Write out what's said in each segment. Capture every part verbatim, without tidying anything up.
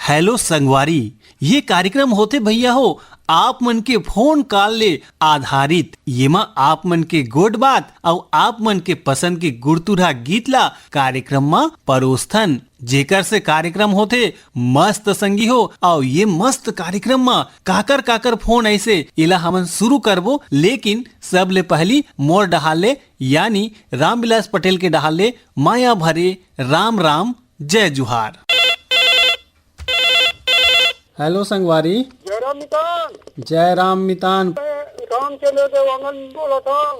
Hello संगवारी, ये कार्यक्रम होथे भैया हो, आप मन के फोन कॉल ले आधारित। येमा आप मन के गोठ बात अउ आप मन के पसंद के गुरतुरहा गीत ला कार्यक्रम म परोसथन, जेकर से कार्यक्रम होथे मस्त संगी हो। अउ ये मस्त कार्यक्रम म काकर काकर फोन आइसे, एला हमन शुरू करबो, लेकिन सबले पहली मोर डहार ले यानी रामविलास पटेल के डहार ले माया भरे राम राम, जय जुहार। हेलो संगवारी। जय राम मितान। जय राम मितान। मैं रामचंद्र देवांगन बोलत हंव,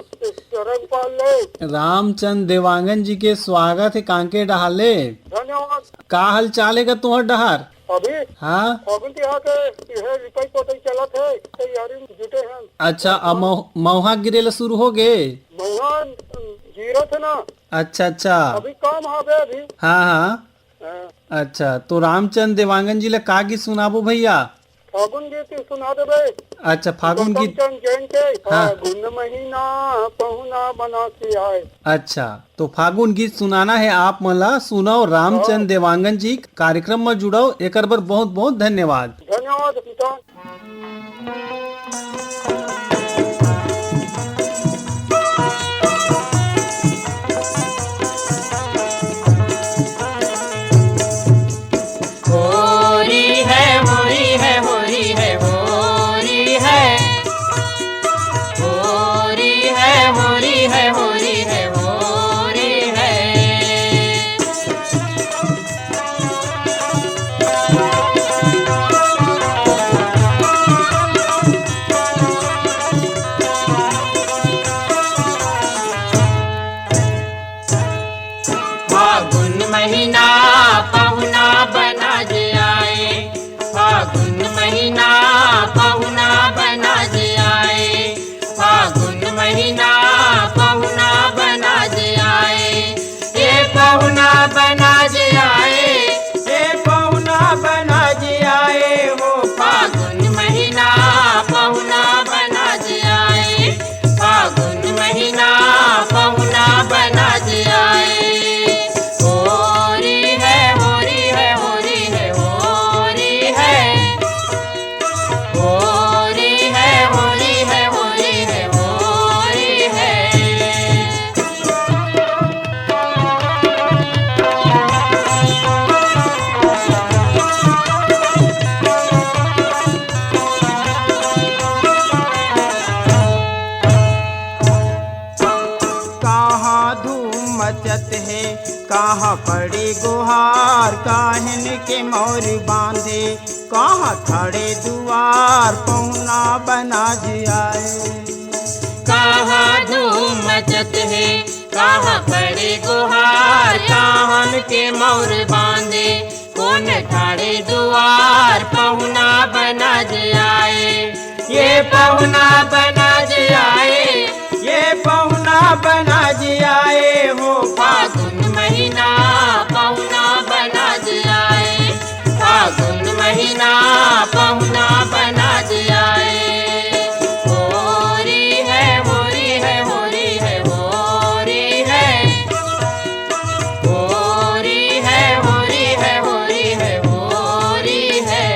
रंगपाल ले। रामचंद देवांगन जी के स्वागत हे कांके डहार ले। धन्यवाद। का हाल चाल हे गा तुंहर डहार? अभी हाँ। फागुन तिहार के इहे लिपाई पोताई चलत हे, तैयारी में जुटे हन। अच्छा, अब मौ-, मउहा गिरे ला शुरू हो गे? मउहा गिरत हे ना। अच्छा, अच्छा। अभी कम हवे अभी। हाँ, हाँ। हाँ। अच्छा, तो रामचंद देवांगन जी ला का गीत सुनाबो भैया? फागुन गीत ही सुना देबे। अच्छा, फागुन गौतम गीत। चंद जैन के, हाँ। फागुन महीना पहुना बना के आए। अच्छा, तो फागुन गीत सुनाना हे आप मन ला, सुनव रामचंद हाँ। देवांगन जी, कार्यक्रम में जुड़व, एकर बर बहुत बहुत धन्यवाद। धन्यवाद मितान। होरी है, होरी है, होरी है, होरी है। होरी है, होरी है, होरी है, होरी है। फागुन महीना पहुना बना जे आए, फागुन महीना पहुना बना जे आए, फागुन महीना पहुना बना जे आए, ये पहुना बना जे आए, ये पहुना बना जे आए हो। फागुन महीना पहुना बना जे आए, फागुन महीना पहुना बना जे आए। होरी है, होरी है, होरी है, होरी है। होरी है, होरी है, होरी है, होरी है। कहाँ धूम मचत हे, कहाँ पड़े गोहार, काहिन के मौर बांधे, कहाँ ठाड़े दुआर, पहुना बना जे आए। कहाँ धूम मचत हे, कहाँ पड़े गोहार, काहन के मौर बांधे, कोन ठाड़े दुआर, पहुना बना जे आए। ये पहुना बना जे आए, ये पहुना बना जे आए हो। फागुन महीना पहुना बना जे आए, फागुन महीना पहुना बना जे आए। होरी है, होरी है, होरी है, होरी है। होरी है, होरी है, होरी है, होरी है।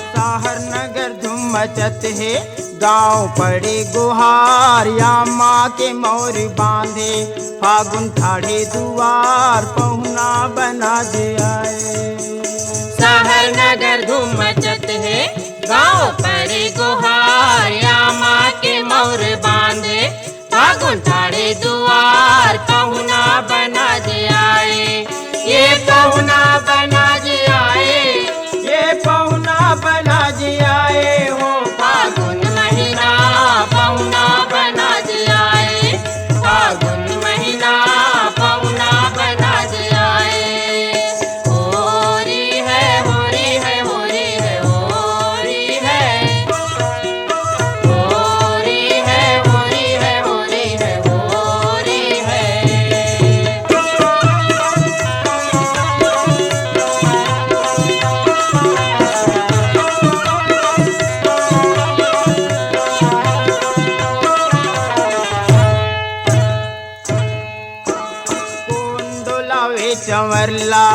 शहर नगर धूम मचत हे, गांव पड़े गोहार, या माँ के मौर बांधे, फागुन ठाड़े दुआर, पहुना बना जे आए। शहर नगर धूम मचत हे, गांव पड़े गोहार, या माँ के मौर बांधे, फागुन ठाड़े दुआर, पहुना बना जे आए। ये पहुना बना जे आए, ये पहुना बना जे आए हो। फागुन महीना पहुना बना जे आए, फागुन महीना पहुना बना जे आए। होरी है, होरी है, होरी है, होरी है। होरी है, होरी है, होरी है, होरी चंवरला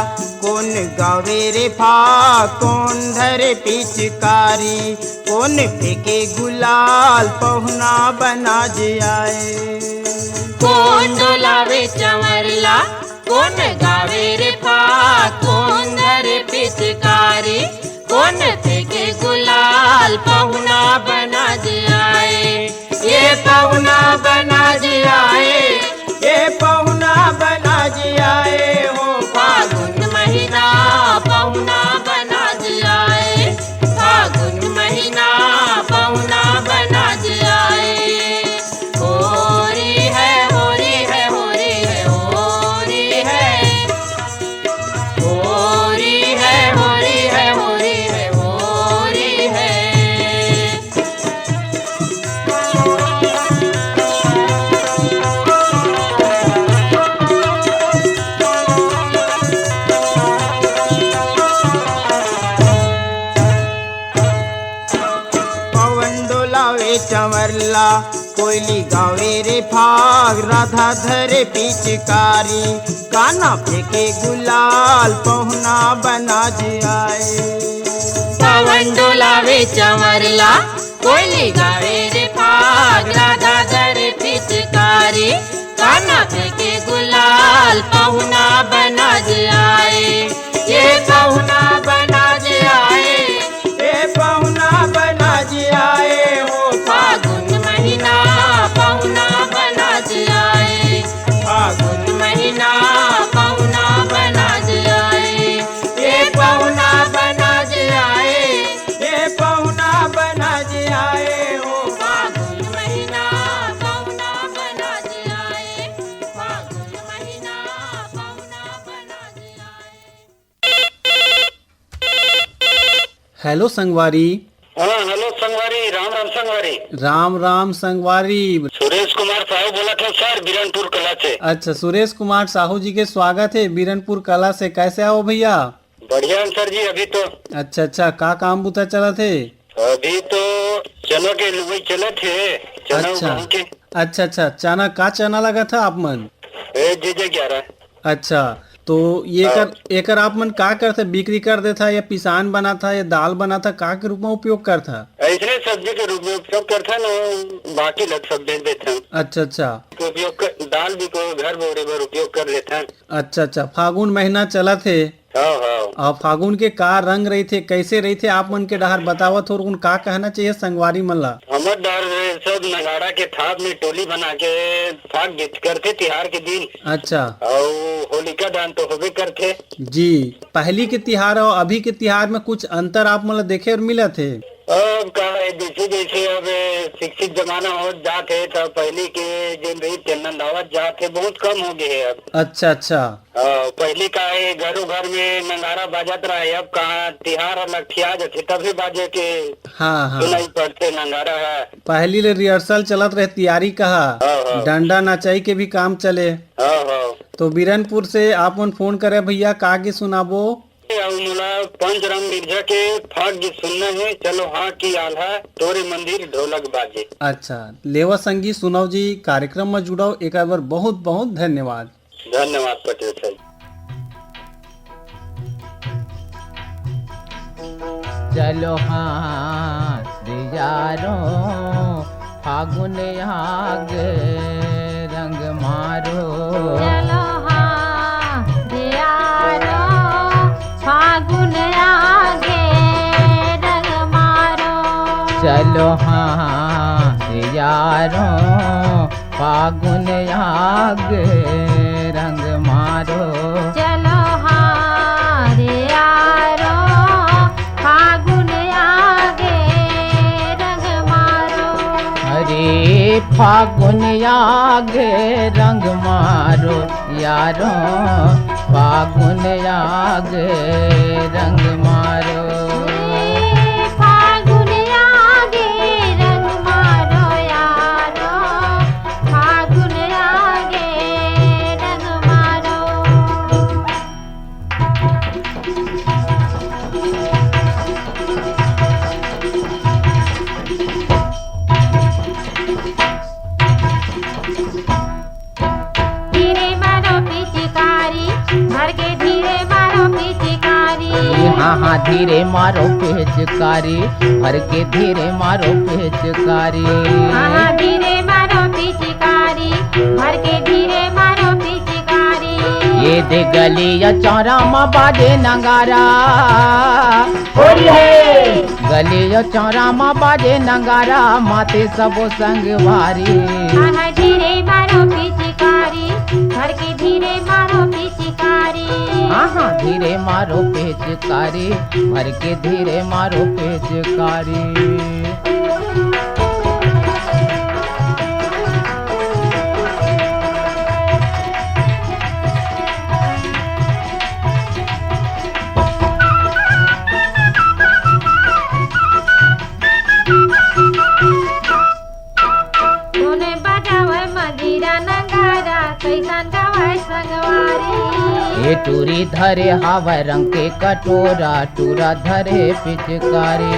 कोन गावे रे फाग, कोन धरे पिचकारी, कोन फेंके गुलाल, पहुना बना जे आए। कोन डोलावे चंवरला, कोन गावे रे फाग, कोन धरे पिचकारी, कोन फेंके गुलाल, पहुना बना जे आए। ये पहुना बना जे आए, ये पहुना बना जे आए हो। फागुन महीना पहुना बना जे आए, फागुन महीना पहुना बना जे आए। होरी है, होरी है, होरी है, होरी है। होरी है, होरी है, होरी है, होरी है। पवन डोलावे चंवरला, कोयली गावे रे फाग, राधा धरे पिचकारी, कान्हा फेंके गुलाल, पहुना बना जे आए। पवन डोलावे चंवरला, कोयली गावे रे फाग, राधा धरे पिचकारी, कान्हा फेंके गुलाल, पहुना बना जे आए। ये पहुना बना जे आए, ये पहुना बना जे आए हो। फागुन महीना पहुना बना जे आए, फागुन महीना पहुना बना जे आए। ये पहुना बना जे आए, ये पहुना बना जे आए हो। फागुन महीना पहुना बना जे आए, फागुन महीना पहुना बना जे आए। हेलो संगवारी। हाँ, हेलो संगवारी, राम राम संगवारी। राम राम संगवारी। सुरेश कुमार साहू बोलत हँव सर, बीरनपुर कला से। अच्छा, सुरेश कुमार साहू जी के स्वागत हे बीरनपुर कला से। कैसे हव भैया? बढ़िया हँव सर जी, अभी तो। अच्छा अच्छा, का काम बुता चलत हे? अभी तो चना के लुवई चलत हे, चना अच्छा। उगाहूँ के। अच्छा अच्छा, चना का चना लगत हे आप मन? ए, जे जे ग्यारह। अच्छा, तो ये हाँ। कर, एकर आप मन का करथे? बिक्री कर देथा या पिसान बनाथा या दाल बनाथा, का के रूप में उपयोग करथा? अइसने सब्जी के रूप में उपयोग करथन अउ बाकी ल सब बेच देथन। अच्छा अच्छा। उपयोग कर, दाल भी को घर बउरे बर उपयोग कर लेथन। अच्छा अच्छा, फागुन महीना चलत हे। हाँ, हाँ। अउ फागुन के का रंग रहिथे, कइसे रहिथे आप मन के डहर बतावव थोरकुन, का कहना चाहिए संगवारी मन ला? हमर डहर सब नगाड़ा के थाप में टोली बना के फाग गीत करथे तिहार के दिन। अच्छा। अउ होलिका दहन तो होबे करथे। जी, पहली के तिहार अउ अभी के तिहार में कुछ अंतर आप मन ला देखे बर मिलत हे? अब का है, जैसे जैसे अब शिक्षित जमाना होत जात हे, त पहली के जेन रही तेन नंदावत जात हे, बहुत कम हो गए हे अब। अच्छा अच्छा। हाँ, पहली का है, घरों घर में नगाड़ा बाजत रहे, अब कहाँ तिहार ह लकठिया जाथे, तभी बाजे के हाँ हाँ। सुनाई पड़थे नगाड़ा ह। पहली ले rehearsal चलत रहे, तियारी कहा, हाँ, हाँ। डंडा नचाई के भी काम चले। हाँ, हाँ। तो बीरनपुर से आप मन फोन करे भैया, का गीत सुनाबो? अउ मोला पंचराम मिर्जा के फाग गीत सुनना हे, चलो हाँ कि आल्हा तोरे मंदिर ढोलक बाजे। अच्छा, लेवा संगी सुनव जी, कार्यक्रम में जुड़व, एक बार बहुत बहुत धन्यवाद। धन्यवाद पटेल सर। चलो हाँ यारो, फागुन आगे रंग मारो। चलो हाँ यारो, फागुन आगे रंग मारो। चलो हाँ यारो, फागुन आगे रंग मारो। चलो हाँ रे यारो, फागुन आगे रंग मारो। अरे फागुन आगे रंग मारो यारो, फागुन आगे रंग मारो। ए, फागुन आगे रंग मारो यारो, फागुन आगे रंग मारो। धीरे मारो पिचकारी, भर के हाँ हाँ, धीरे मारो पिचकारी, भर के धीरे मारो पिचकारी। हाँ हाँ, धीरे मारो पिचकारी, भर के धीरे मारो पिचकारी। ये दे गलिया चौरा म बाजे नगारा। होली है। गलिया चौरा म बाजे नगारा, माते सबो संगवारी। हाँ हाँ, धीरे मारो पिचकारी, भर के धीरे मारो पिचकारी। हाँ हाँ, धीरे मारो पिचकारी, भर के धीरे मारो पिचकारी। कोने बजावय मजीरा नगारा, कइसन गावय संगवारी। ए टूरी धरे हावय रंग के कटोरा, टूरा धरे पिचकारी।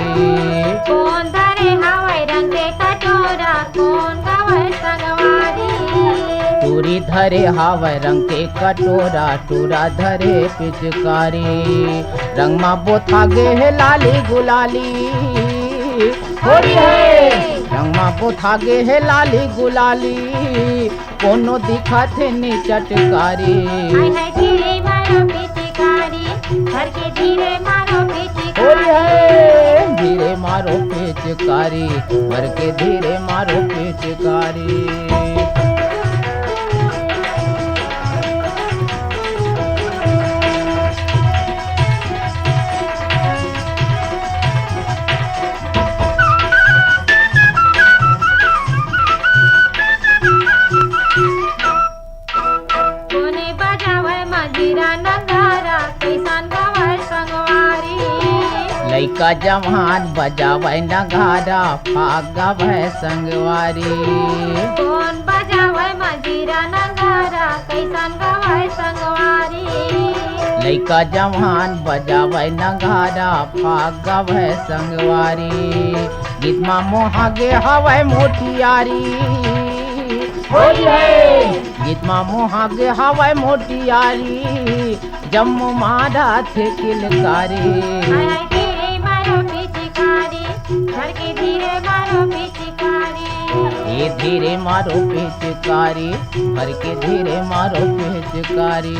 कोन धरे हावय रंग के कटोरा, कोन गावय संगवारी। टूरी धरे हावय रंग के कटोरा, टूरा धरे पिचकारी। रंग मा बोथा गे हे लाली गुलाली। होली है। रंग मा बोथा गे हे लाली गुलाली, कोनो दिखत हे नी चटकारी। हाय हाय, धीरे मारो पिचकारी, भर के धीरे मारो पिचकारी। होली है। धीरे मारो पिचकारी, भर के धीरे मारो पिचकारी। कोने बजावय मजीरा नगारा, कइसन गावय संगवारी। लइका जवान बजावय नगारा, फाग गावय संगवारी। कोन बजावय मजीरा नगारा, कइसन गावय संगवारी। लइका जवान बजावय नगारा, फाग गावय संगवारी। गीत मा मोहा गे हावय मोटियारी। होली है। गीत मा मोहा गे हावय मोटियारी, जम्मो मारत हे किलकारी। हाय हाय, धीरे मारो पिचकारी, भर के धीरे मारो पिचकारी। ए धीरे मारो पिचकारी, भर के धीरे मारो पिचकारी।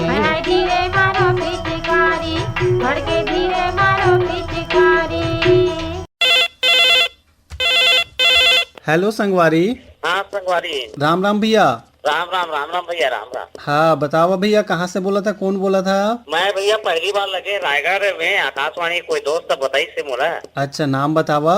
हाय हाय, धीरे मारो पिचकारी, भर के धीरे मारो पिचकारी। हेलो संगवारी। हाँ संगवारी। राम राम भैया। राम राम, राम राम भैया, राम राम। हाँ बतावा भैया, कहाँ से बोला था, कौन बोला था? मैं भैया पहली बार लगे रायगढ़ में, आकाशवाणी कोई दोस्त बताइस हे मोला। अच्छा, नाम बतावा।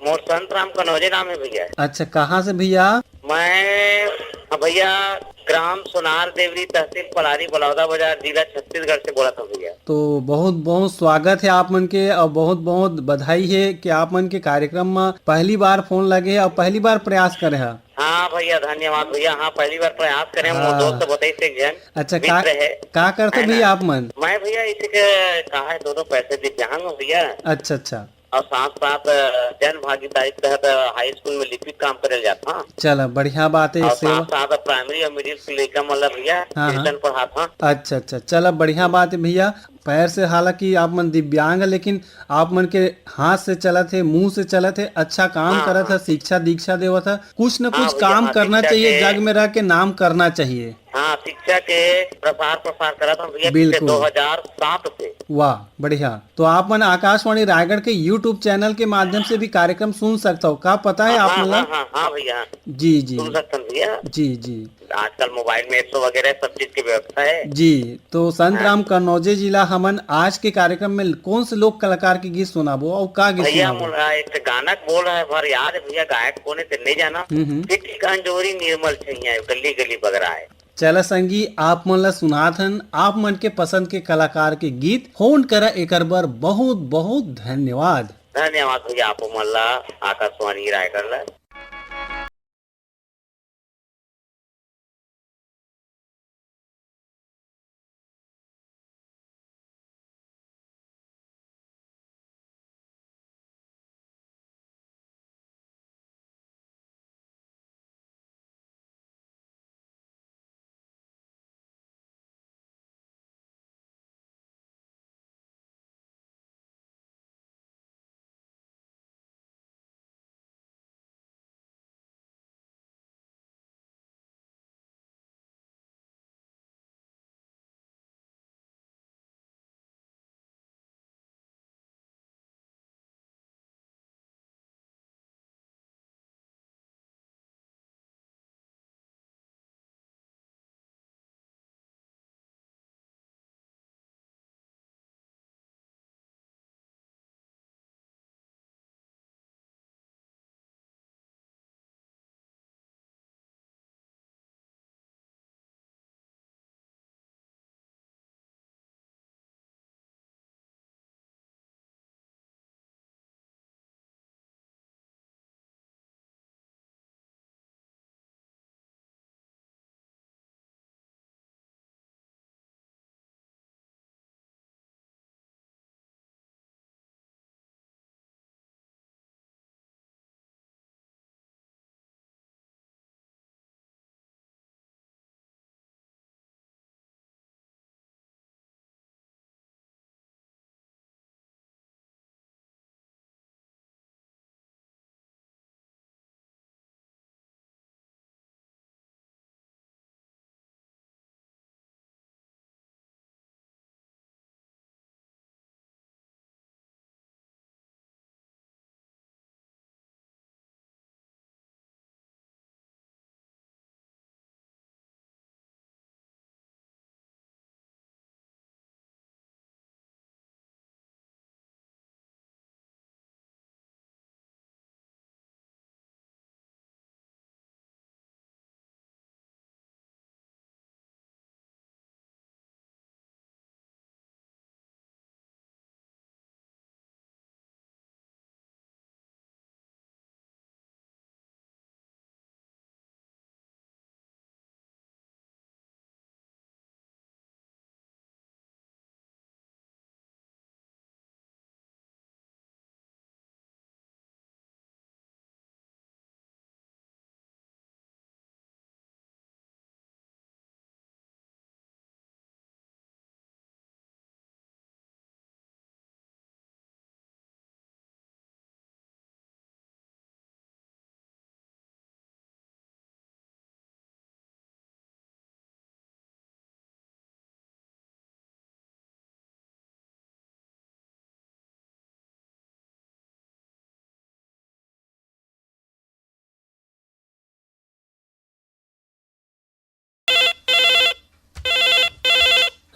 मोर संत राम कनौजे नाम है भैया। अच्छा, कहाँ से भैया? मैं, हाँ भैया, ग्राम सोनार देवरी, तहसील पलारी, बलौदा बाजार, जिला छत्तीसगढ़ से बोलत हँव भैया। तो बहुत बहुत स्वागत है आप मन के, और बहुत बहुत बधाई है कि आप मन के कार्यक्रम में पहली बार फोन लगे है और पहली बार प्रयास करे है। हाँ भैया, धन्यवाद भैया। हाँ, पहली बार प्रयास करे, मोर हाँ। दोस्त बताइस एक झन अच्छा, का, मित्र है। का करते है भैया ना? आप मन? मैं भैया इसी के, कहा है, दोनों पैसे दिव्यांग हँव भैया। अच्छा अच्छा। और साथ साथ, अ, जन भागीदारी के तहत, अ, हाई स्कूल में लिपिक काम करे जात हँव। चला, बढ़िया बात है, और सेवा। साथ साथ प्राइमरी और मिडिल स्कूल लइका मन ला भैया हाँ, हाँ। ट्यूशन पढ़ात हँव। अच्छा अच्छा, चला, बढ़िया बात है भैया। पैर से हालांकि आप मन दिव्यांग है, लेकिन आप मन के हाथ से चलत है, मुंह से चलत है, अच्छा काम हाँ, करत हाँ। है, शिक्षा दीक्षा देवत है। कुछ न हाँ कुछ भैया, काम हाँ, करना शिक्षा चाहिए, के जग में रह के नाम करना चाहिए। हाँ, शिक्षा के प्रसार प्रसार करत हँव भैया, पिछले बिल्कुल। दो हज़ार सात से। वाह, बढ़िया। तो आप मन आकाशवाणी रायगढ़ के YouTube चैनल के माध्यम से भी कार्यक्रम सुन सकत हो, का पता है हाँ, आप हाँ, मन ला? हाँ, हाँ, हाँ भैया, हाँ। जी, जी। सुन सकथन भैया। जी, जी। आजकल मोबाइल में एप्स वगैरह सब चीज की व्यवस्था है। जी, तो संत हाँ। राम कन्नौजे जी ला हमन आज के कार्यक्रम में कौन से लोक कलाकार के गीत सुनाबो और का गीत भैया, सुनाबो? मोला एक गाना के बोल है, पर याद है भैया, गायक कोन है ते नहीं जाना। हम्म, हम्म। एक एक अंजोरी निर्मल छैया, गली गली बगरा है। चला संगी, आप मन ला सुनात हन आप मन के पसंद के कलाकार के गीत। फोन करा एकर बर बहुत बहुत धन्यवाद। धन्यवाद भैया, आप मन ला, आकाशवाणी रायगढ़ ला।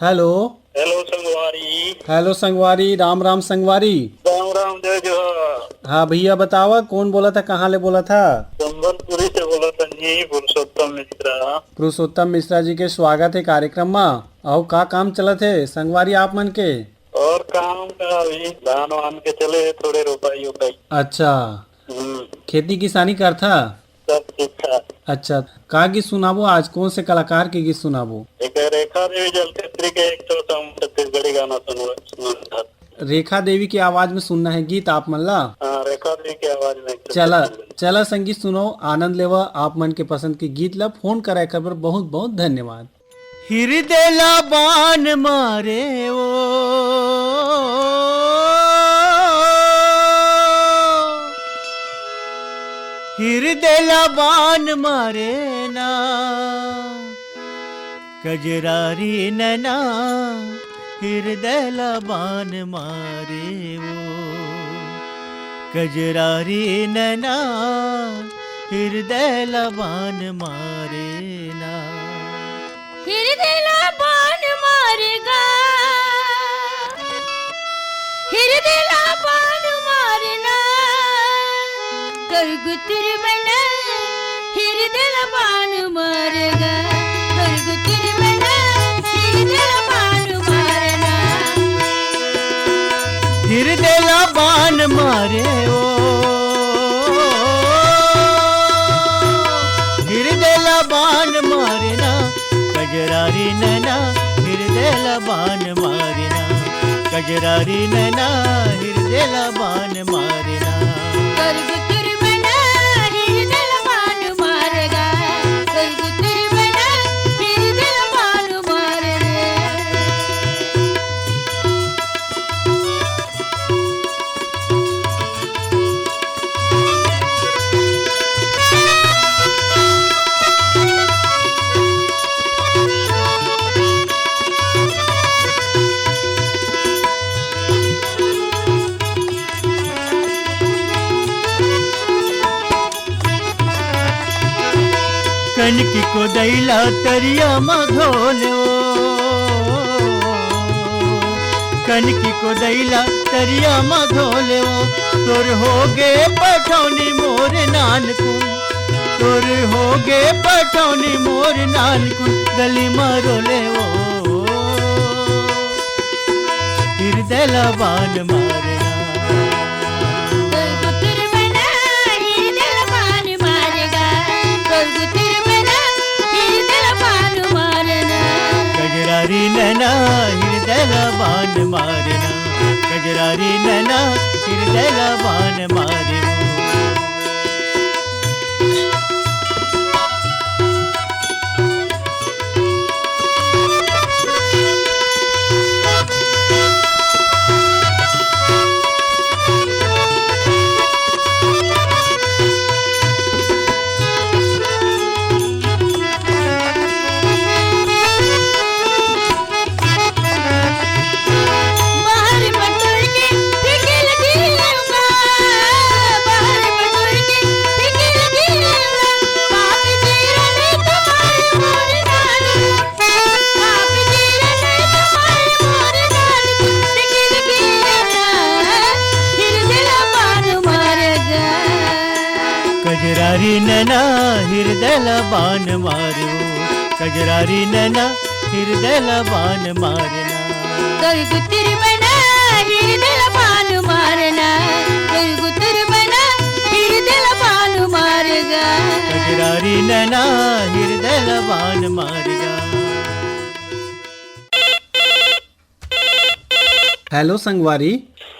हेलो। हेलो संगवारी। हेलो संगवारी, राम राम संगवारी। राम राम, जय जोहार। हाँ भैया, बतावा, कौन बोला था, कहाँ ले बोला था? संबलपुरी से बोला था जी, पुरुषोत्तम मिश्रा। पुरुषोत्तम मिश्रा जी के स्वागत है कार्यक्रम में। अउ का काम चलत है संगवारी आप मन के? और काम का, अभी धान वान के चले है, थोड़े रोपाई ओपाई। अच्छा। हम्म। खेती किसानी करथा? सब ठीक ठाक। अच्छा, का गीत सुनाबो आज? कौन से कलाकार के गीत सुनाबो? एक रेखा देवी जलखेत्री के एक ठो हम छत्तीसगढ़ी गाना सुनबो, सुनबो। रेखा देवी की आवाज में सुनना है गीत आप मन ला? हाँ, रेखा देवी की आवाज में एक ठो चला, सुनबो। चला संगीत सुनो, आनंद लेवा, आप मन के पसंद के गीत ला। फोन करे कर बर बहुत बहुत धन्यवाद। हिरदे ला बान मारे ओ, हिरदे ला बान मारे ना, कजरारी नैना, हिरदे ला बान मारे ओ, कजरारी नैना, हिरदे ला बान मारे ना। हिरदे ला बान मारे गा, हिरदे ला बान मारे ना, करगुतर बना, हिरदे ला बान मारे गा, करगुतर बना, हिरदे ला बान मारे ना। हिरदे ला बान मारे ओ, हिरदे ला बान मारे ना, कजरारी नैना, हिरदे ला बान मारे ना, कजरारी नैना, हिरदे ला बान मारे ना। करगुतर बना, हिरदे ला बान मारे गा, करगुतर बना, हिरदे ला बान मारे गा। कनकी कोदई ला तरिया म धोले ओ, कनकी कोदई ला तरिया म धोले ओ, तोर होगे पठौनी मोर नानकुन, तोर होगे पठौनी मोर नानकुन, गली म रोले ओ। हिरदे ला बान मारे ना। करगुतर बना, हिरदे ला बान मारे गा। करगुतर बना, हिरदे ला बान मारे ना। कजरारी नैना, हिरदे ला बान मारे ना। कजरारी नैना, हिरदे ला बान मारे ना। कजरारी नैना हिरदे ला बान मारे ओ, कजरारी नैना हिरदे ला बान मारे ना। करगुतर बना, हिरदे ला बान मारे ना। करगुतर बना, हिरदे ला बान मारे गा। कजरारी नैना हिरदे ला बान मारे गा। हेलो संगवारी।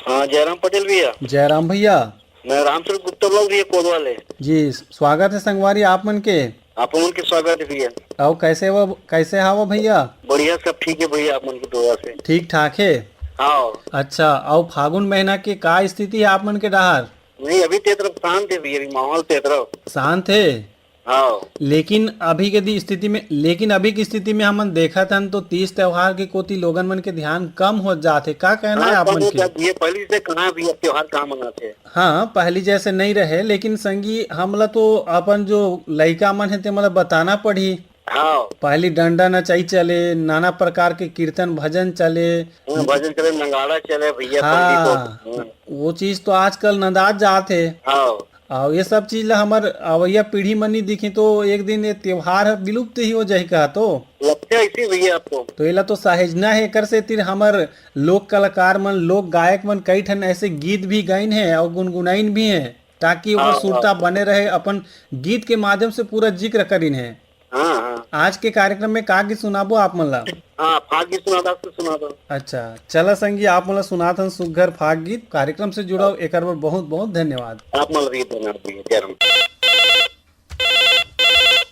हाँ, जयराम पटेल भैया। जयराम भैया। मैं रामचंद्र गुप्ता बोल रही है कोतवाल है। जी, स्वागत है संगवारी आप मन के। आप मन के स्वागत है भैया। अउ कैसे वो, कैसे हावो भैया? बढ़िया, सब ठीक है भैया, आप मन की दुआ से। ठीक ठाक है। हाँ। अच्छा, अउ फागुन महीना के का स्थिति है आप मन के डहार? नहीं, अभी ते तरफ शांत है भैया, अभी माहौल ते तरफ। शांत है। हाँ। लेकिन अभी के दि-, स्थिति में, लेकिन अभी की स्थिति में हमन देखत हन तो तीज त्योहार के कोति लोगन मन के ध्यान कम हो जात हे। का कहना हाँ, है आप कम मन हो के? जात हे। पहली से कहाँ भी अब त्योहार कहाँ मनाते हैं? हाँ, पहली जैसे नहीं रहे, लेकिन संगी हमला तो अपन जो लइका मन हे ते मन ला बताना पड़ही। हाँ। पहली डंडा नचाई चले, नाना प्रकार के कीर्तन भजन चले। हम्म, भजन चले, नगाड़ा चले भैया, पंडित हो। हाँ, हम्म। वो चीज तो आजकल नंदात जात हे। हाँ। अउ ये सब चीज ला हमर अवइया पीढ़ी मन नी दिखी तो एक दिन ये त्योहार ह विलुप्त ही हो जाही कहा तो। लगथे ऐसी भैया आपको। तो एला तो सहेजना हे, एकर सेतिर हमर लोक कलाकार मन, लोक गायक मन कई ठन ऐसे गीत भी गाइन हे अउ गुनगुनाइन भी हे, ताकि ओकर हाँ, सुरता हाँ। बने रहे, अपन गीत के माध्यम से पूरा जिक्र करिन हे। हाँ, हाँ। आज के कार्यक्रम में का गीत सुनाबो आप मन ला? हाँ, फाग गीत सुना दो, सुना दो। अच्छा, चला संगी, आप मन ला सुनात हन सुग्घर फाग गीत। कार्यक्रम से जुड़व, एकर बर बहुत बहुत धन्यवाद। आप मन ला भी धन्यवाद भैया, जय राम।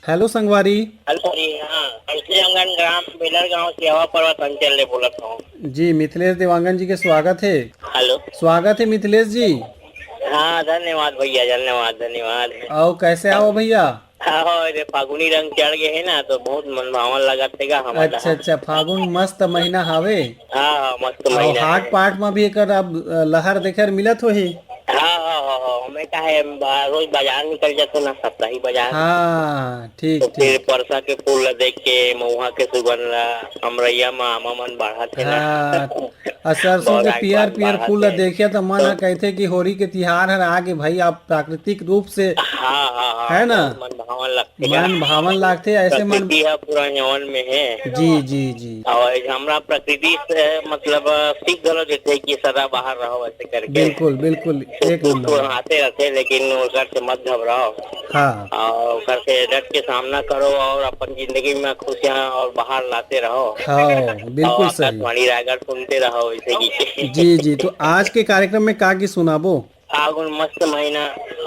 हेलो संगवारी। हेलो जी, हाँ, तुलसी अंगन ग्राम बेलर गांव सेवा पर्वत अंचल ले बोलत हूँ। जी, मिथिलेश देवांगन जी के स्वागत हे। हेलो। स्वागत हे मिथिलेश जी। हाँ, धन्यवाद भैया, धन्यवाद, धन्यवाद। अउ कैसे हव भैया? हाँ, अरे फागुनी रंग चढ़ गए है ना, तो बहुत मनभावन लगत हे गा हमर अच्छा, ला। अच्छा, फागुन मस्त महीना हावे। हाँ, हाँ, मस्त अउ महीना हाट हे। पाट में भी एकर अब, अ, लहर देखे मिलत होही। हाँ, हाँ, हाँ, हाँ, हमें का है, बा-, रोज बाजार निकल जाते ना, सप्ताही बाजार। हाँ, ठीक, तो फिर ठीक। परसा के फूल ला देख के, महुआ के सुगंध ला, अमरैया में आमा मन बढ़त हे ना। हाँ, अउ सरसों के पियर पियर फूल ला देखे त मन ह कहिथे कि होरी के तिहार हर आगे भाई, आप प्राकृतिक रूप से हाँ, हाँ, हाँ, है ना? मन भावन लगथे। मन भावन लागथे, ऐसे मन प्रकृति ह पूरा यवन में हे। जी, जी, जी। अउ हमरा प्रकृति से मतलब सीख घलो देथे कि सदा बाहर रहो ऐसे करके। बिल्कुल, बिल्कुल, एक नंबर। आते रहते, लेकिन ओकर से मत घबराओ। हाँ। अउ ओकर से डट के सामना करो अउ अपन जिंदगी में खुशियाँ अउ बाहर लाते रहो। हाँ, बिल्कुल अउ सही। आकाशवाणी रायगढ़ सुनते रहो, ऐसे ही। जी, जी, तो आज के कार्यक्रम में का गीत सुनाबो? फागुन मस्त महीना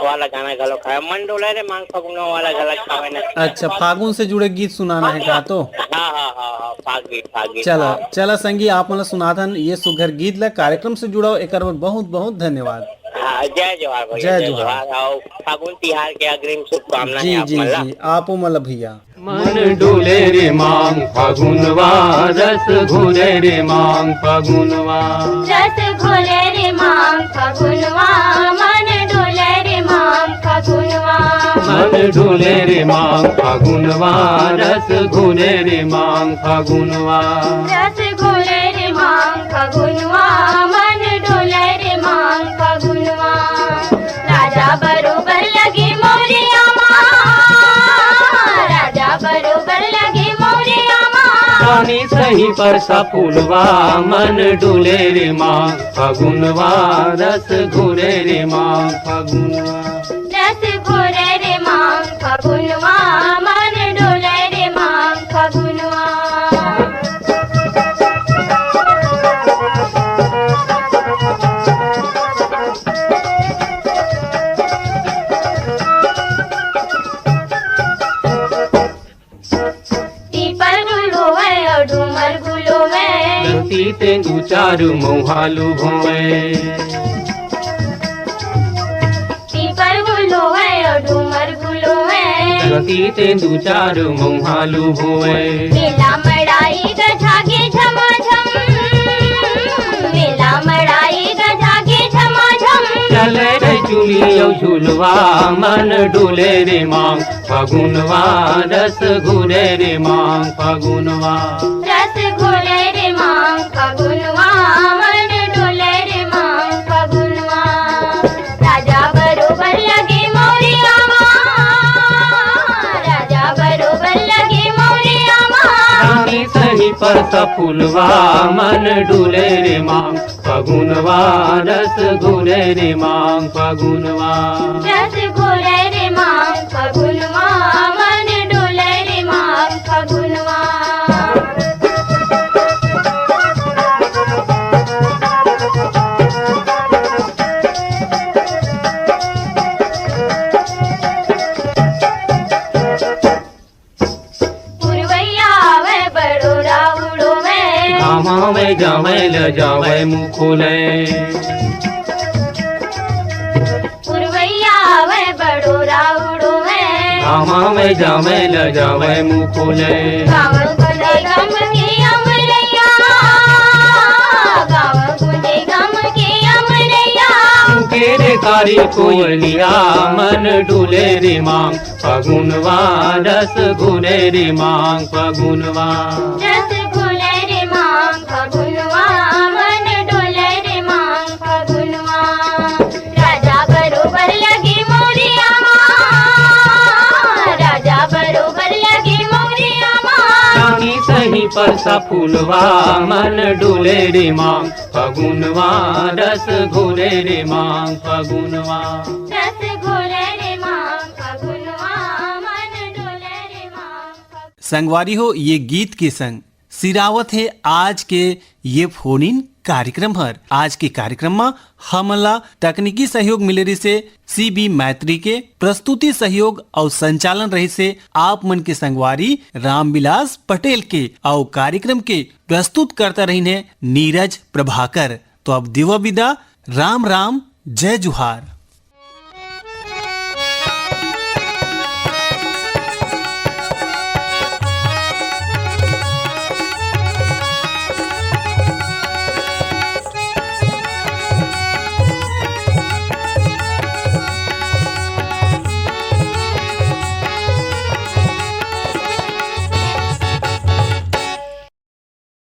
वाला गाना घलो खावे, मन डोले रे मांग फगुनो वाला घलो खावे ना। अच्छा, फागुन से जुड़े गीत सुनाना हे का तो? हाँ, हाँ, हाँ, हाँ, फाग गीत, फाग गीत, चला, हाँ। चला संगी, आप मन ला सुनाथन ये सुघर गीत ला। कार्यक्रम से जुड़व, एकर बर बहुत, बहुत धन्यवाद। हाँ, जय जोहार भैया, जय जय जोहार। जोहार, अउ फागुन तिहार के अग्रिम शुभकामना जी, हे आप जी, मन ला। जी, आपो मन ला भैया। मन डोले रे मांग फगुनवा, रस घोले रे मांग फगुनवा। रस घोले रे मांग फगुनवा, मन डोले रे मांग फगुनवा। मन डोले रे मांग फगुनवा, रस घोले रे मांग फगुनवा। रस घोले रे मांग फगुनवा, मन डोले रे मांग फगुनवा। राजा बरोबर लगे मौरिया मा, राजा बरोबर लगे मौरिया मा। रानी सही परसा फुलवा, मन डोले रे मांग फगुनवा, रस घोले रे मांग फगुनवा। रस घोले रे मांग फगुनवा, मन डोले रे मांग फगुनवा। पीपर गुल होवय अउ डूमर गुल होवय। धरती तेंदू चारू मउहा लुभोवय। पीपर गुल होवय अउ डूमर गुल होवय। धरती तेंदू चारू मउहा लुभोवय। मेला मड़ाई गजागे झमाझम। मेला मड़ाई गजागे झमाझम। चले रे चुली अउ झुलवा, मन डोले रे मांग फगुनवा, रस घोले रे मांग फगुनवा। रस घोले रे मांग फगुनवा, मन डोले रे मांग फगुनवा। राजा बरोबर लगे मौरिया मा, राजा बरोबर लगे मौरिया मा। रानी सही परसा फुलवा, मन डोले रे मांग फगुनवा, रस घोले रे मांग फगुनवा। रस घोले रे मांग फगुनवा, मन डोले रे मांग फगुनवा। पुरवैया आवय बड़ोरा उड़ोवय। गामा में जावय ल जावय मुखोलय। पुरवैया आवय बड़ोरा उड़ोवय। गामा में जावय ल जावय मुखोलय। गाँव गुंजे गम के अमरैया। गाँव गुंजे गम के अमरैया। के रे कारी कोयलिया मन डुले रे मांग फगुनवा, रस घुले रे मांग फगुनवा। रस घुले रे मांग फगुनवा, मन डोले रे मांग फगुनवा। राजा बरोबर लगे मोरिया मा, राजा बरोबर लगे मोरिया मा। रानी सही पर सा फूलवा, मन डोले रे मांग फगुनवा, रस घुले रे मांग फगुनवा। रस घुले रे मांग फगुनवा, मन डोले रे मांग फगुनवा। संगवारी हो, ये गीत के संग सिरावत हे आज के ये फोन इन कार्यक्रम हर। आज के कार्यक्रम म हमन ला तकनीकी सहयोग मिले रिहिसे सीबी मैत्री के, प्रस्तुति सहयोग अउ संचालन रहिसे आप मन के संगवारी रामविलास पटेल के, अउ कार्यक्रम के प्रस्तुतकर्ता रहिन हे नीरज प्रभाकर। तो अब देवा विदा, राम राम, जय जुहार।